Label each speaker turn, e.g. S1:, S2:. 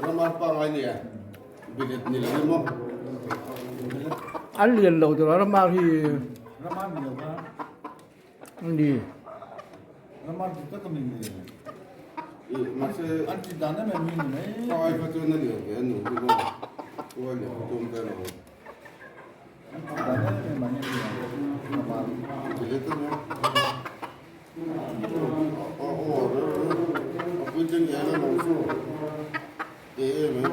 S1: Ramar pangai nia bilet ni lo maw.
S2: An lian lo tur a ramar hi.
S3: Ramar ni lo ka.
S2: Ni.
S3: Ramar dik tak ami ni.
S1: Mahse
S3: an ti dan em em hi ni mai.
S1: Pangai kha chuan a lian ve a nu hi maw. Tuai lian tum ve lo.
S3: An ti dan em em ang hi ni ramar.
S1: Bilet a nia. A puitling em em ang chu e em em